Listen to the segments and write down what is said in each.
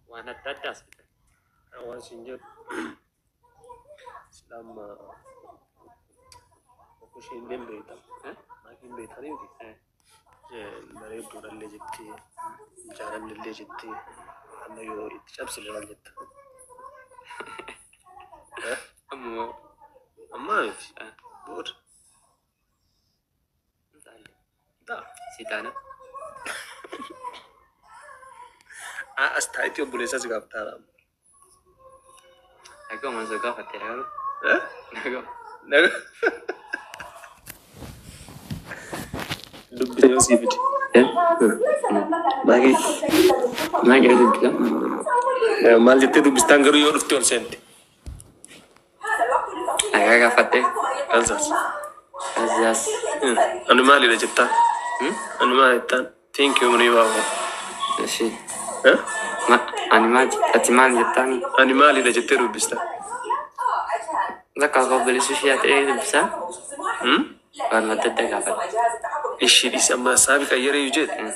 Waan adda addaas bitan. Waan siin jedhu islaamma isheen illee beekta. Maatiin beektanii miti. Bareedduudhallee jettee jaalannillee jettee amma yoo itti cabsine maal jetta? Ammoo Ammaa miti. Booda. Ta'a. Si taana. As taa'itti obboleessa si gaafataara. Nagaa man soo gaafatte garuu. Nagaa. Nagaa. Dubbisa yoo sii fide. Maakii. Maal jedhu dubbisa? Maal jettee dubbistaan garuu yoo dhufte ol seente? Nagaa gaafatte. Kazaas. Kazaas. Ani maalidha jettaan? Ani maal jettaan? Thank you munii baafoo. Ishi. Ani maal ati maal jettaani? Ani maalidha jettee dubbista? Bakka obboleessu ishee ta'ee dubbisa. Waan adda addaa gaafadha. Ishii dhiisi amma saabi qayyaree yoo jedhe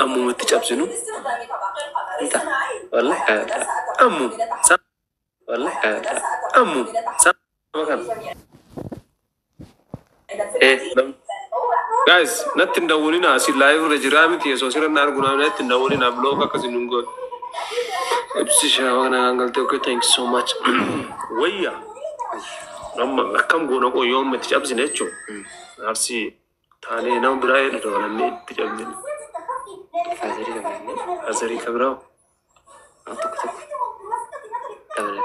ammumatti cabsinu. Inta. Wallahi. Ammu. Wallahi. Ammu. Sama kana. Guys, natti hin dawwalinaa si live irra jiraa miti osoo sirra argu namni natti hin dawwalinaa block akkasii nun goone. Ibsi shaawaa kana kan galtee, okay, thank you so much. Wayya. Amma akkam goona qoo yoo amma itti cabsine jechuun. Arsii taanee nama biraa jedhu dabalannee itti cabsine. Faazarii dabalannee. Faazarii ka biraa. Tokko tokko dabalanne.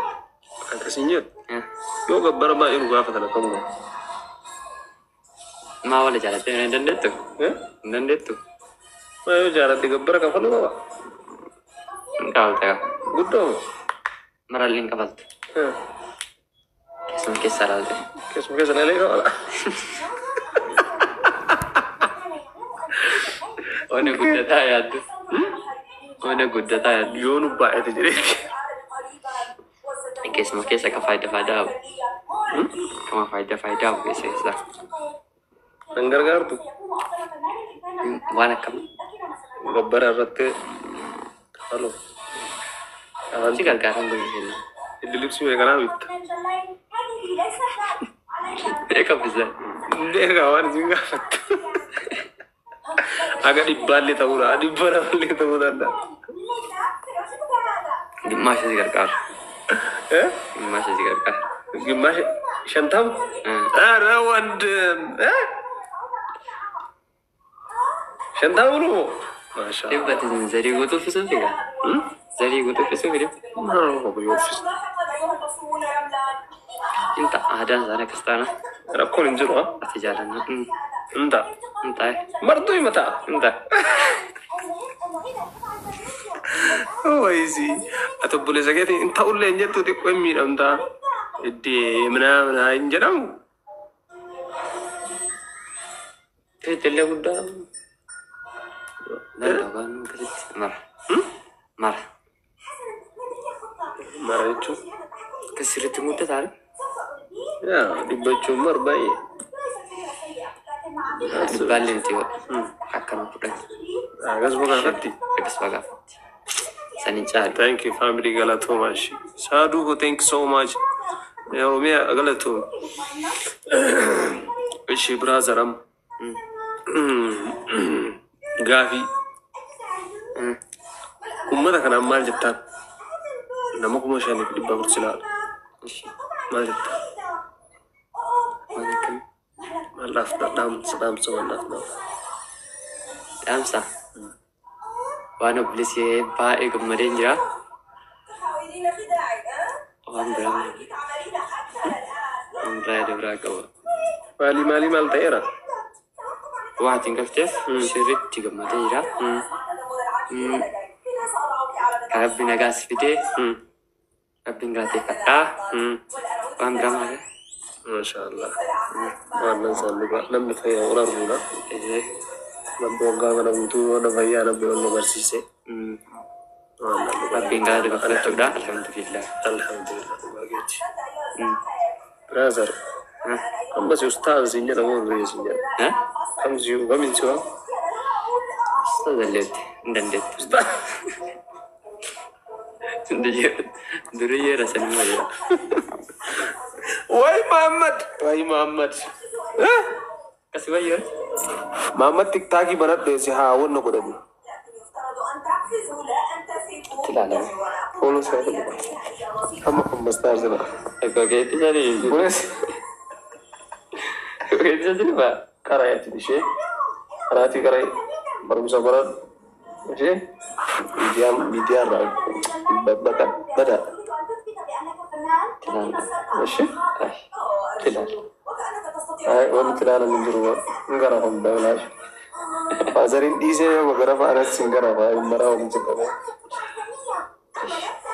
Akkasiin jedhu. Yoo gabbara baay'ee nu gaafatan akkam goona? Maa wala jaalattee hin dandeettu? Hin dandeettu? Maa yoo jaalatte gabbara kafaluu qaba? Hin kabalta qaba. Guddoo. Maralli hin kabaltu. Keessuma keessaa ilaalte. Keessuma keessa ilaalee kabala. Ona guddataa yaaddu. Ona guddataa yaaddu. Yoo nu baay'ate jedheeti. Keessuma keessa ka faayidaa faayidaa qabu. Kama faayidaa faayidaa qabu keessa keessa. Nan gargaartu. Waan akkamii? Gabbara irratti kafaluu. Si gargaaran guyyaa kenna. Iddi libsii meeqanaa bitta? Meeqa bisaa? Beekaa waan isin gaafattu. Haga dhibbaallee ta'uudha. Dhibba lamallee ta'uu danda'a. Gimmaasha si gargaara. Gimmaasha si gargaara. Gimmaasha 50? ኧረ ወንድም 50 ነው። ማሻአላህ. Dhibba zarii guutuu uffisuuf egaa. Zarii guutuu uffisuuf dhibba. Maal yoo uffisu? Inta aadaan isaanii akkas taana. Rakkoon hin jiru. Ati jaalanna. Inta. Inta. Martuu himata. Inta. Wayisi. Ati obboleessa keetiin hin ta'ullee hin jettu xiqqoo hin miidhamtaa. Iddee minaa hin jedhamu. Illee guddaa. Danda'u waan akkasitti mara. Mara. Mara jechuun. Akkas sirriitti guddataa? Yaa dhibba jechuun mar baay'ee. Dhibbaallee miti akkana 10. Akkasuma gaafatti. Akkasuma gaafatti. Saniin caalu. Thank you family galatooma ishee. Saaduu ko thank you so much. Oromiyaa galatoom. Ishee brother amma. Gaafii. Uummata kanaan maal jettaan? Nama 5400 silaadha. Maal jettaan? Maal akkamii? Maal dhaaf dhaamsa dhaamsa maal dhaaf dhaamsa? Dhaamsa. Waan obboleessi baay'ee gammadeen jira. Waan biraa maali? Waan biraa yaada biraa qaba. Maalii maalii maal ta'eera? Waan ati hin galteef sirriitti gammadee jira. Rabbi nagaa si fidee rabbiin galateeffadhaa. Waan biraa maali? Maashaallah. Waan nan isaan dhugaa namni fayyaa ol arguudha. Namni waggaa kana guutuu waan fayyaa namni wal nu barsiise. Waan nan dhugaa. Rabbiin galata gaffachuudha. Alhamdulillah. Alhamdulillah dhugaa keeti. Brother. Amma si ustaaz siin jedhamu horiyaa siin jedha. Kam si kamiin si waam? Ustaaz dandeetti. Hin dandeettu. Ustaaz. Duriyyeedha sanii malee. Wayi Muhammad! Wayi Muhammad! Akkasi wayyoo. Muhammad TikTokii banadhee si haa wanna godhamu. Itti ilaalama. Follow isaa godhu. Amma ammas taasisa. Akkoo keetti sanii. Kunis Akkoo keetti sanii faa. karaa ishee karaatii karaa barumsa baradhu ishee miidiyaa miidiyaa irraa baqa bada. Itti ilaalama. Ishee Ay. Itti ilaala. ay wanti ilaalan hin jiru hin garafamu dabalaash. Faazariin dhiisee yoo garafa anas hin garafa hin maraa waliin jiqqame.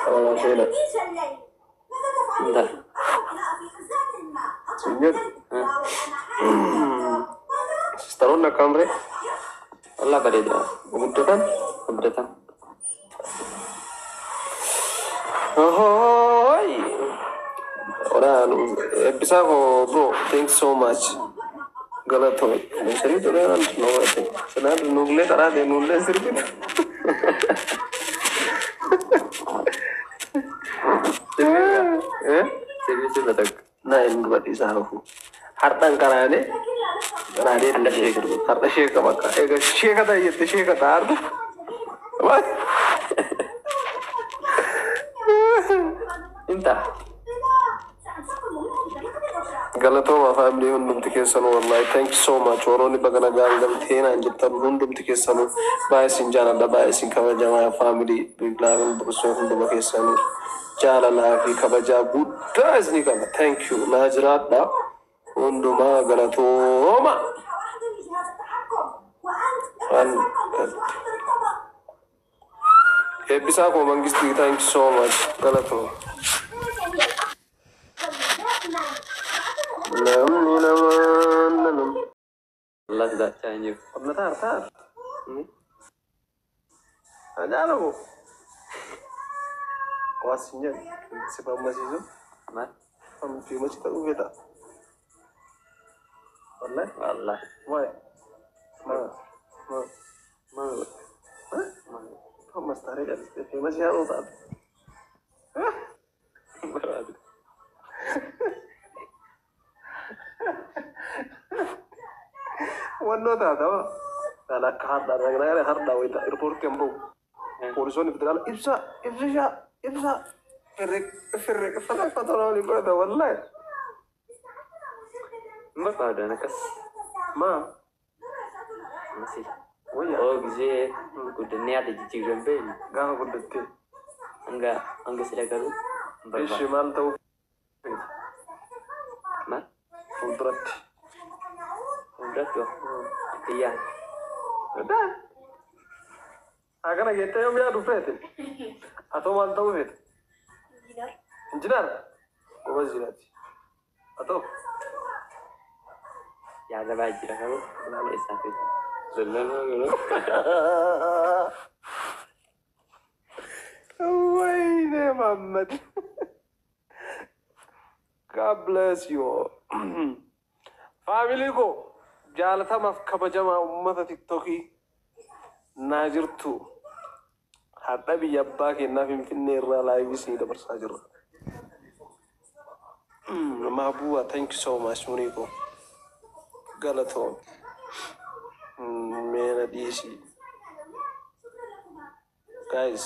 Dabalaa Intal. Sin jedhu. Sistaroonni akkam ree? Wallaa bareeda. Guddatan? Guddatan. Ahoy! Oraan eebbisaa koo bro, thanks so much. Galatoomi. Sirbi ture no Senaan nullee karaa ta'e nullee sirbitu. Eh? Sirbi sirba tokko. Na inni dubartii hafu. Har'aan karaalee karaalee Har'a sheeka. Har'a sheeka bakka. Egaa sheeka ta'a jette sheeka ta'a har'a. Maal? Inta. Galatooma family hundumti keessanuu, wallahi thank you so much. Warroonni baga nagaan galtee naan jettan hundumti keessanuu baay'ee isin jaaladha, baay'ee isin kabajamaa. Family biqilaa bursoo hunduma keessanuu jaalalaa fi kabajaa guddaa isinii qaba. Thank you, naa jiraadha hundumaa, galatooma. Waan eebbisaa koo mangistii, thank you so much, galatooma. Namni namaan namni. Wallaa sodaachaa hin jiru. Qonna taar. Ajaa'ibu. Waas hin jedhu. Si fammasiisu. Maal? Fiimachi ta'uu feeta. Wallahi. Wallaahi. Waay. Ma. Ma. Maal godha? Maal? Fammas taaree calistee fiimachi haa taatu. Barbaadu. Wannoo taata waa. Kan akka har'aa nagaa har'aa wayita airportii hin bahu. Poolisoonni federaala ibsa ibsishaa ibsa firriq firriq fata fata waliin godhata wallahi. Hin barbaadu an akkas. Ma. Masi. Wayya. Oo gisee guddannee yaada jijjiirran beeknu. Gaafa guddattee. Hanga hanga sila garuu hin Ishi barbaadu. Maal ta'uu feeta? Maal? Fuulduratti. Fuulduratti hoo? Xiyyaan. Gadaa. Akkana jettee yoom yaadu feete? Atoo maal ta'uu feete? Injinar. Goba jiraati. Atoo. Yaada baay'ee jira garuu eessaa feetu? Zallanaa garuu. Wayne Muhammad. God bless you all. Family koo jaalatamaaf kabajamaa uummata TikTokii naa jirtu. Har'a biyya abbaa kennaa Finfinnee irraa live isinii dabarsaa jirra. Maabu'a, thank you so much Muniko. Galatoom. Meena dhiisii. Guys.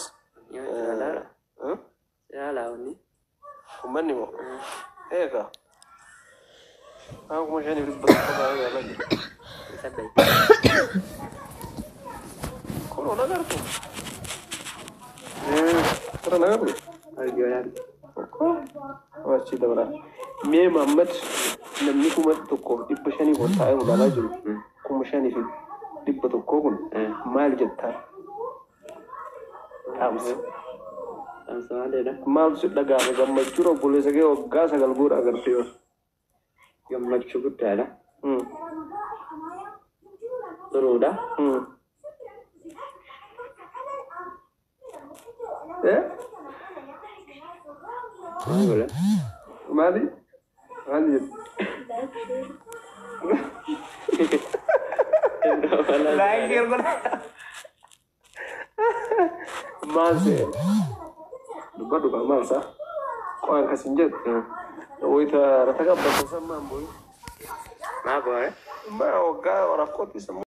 Yoo ilaala. Huh? Ilaala wanni. Uummanni moo? Eega. 5100 taa'ee ilaalaa jira. Isa bayi. Kun on agartu. Kana agartu. Argiyoolaan. Tokko. Achi dabala. Mee Muhammad, namni 1500 ol taa'ee ilaalaa jiru. 5100 kun maal jettaa? Dhaamsa. Dhaamsa maalidha? Maaltu si dhaga'ame gammachuu obboleessa kee waggaa 9 booda agarte yoo? Gammachuu guddaadha. Xuruudha. Eh? Maal godha? Maali? Maal jettu? Like share godha. Maal se'e? Dubbadhu kan maal isaa? Qo'aan kas hin jedhu. Wayita rata qabbata sammaan booyu. Maa bu'aa? Maa waggaa rakkootti sammuu.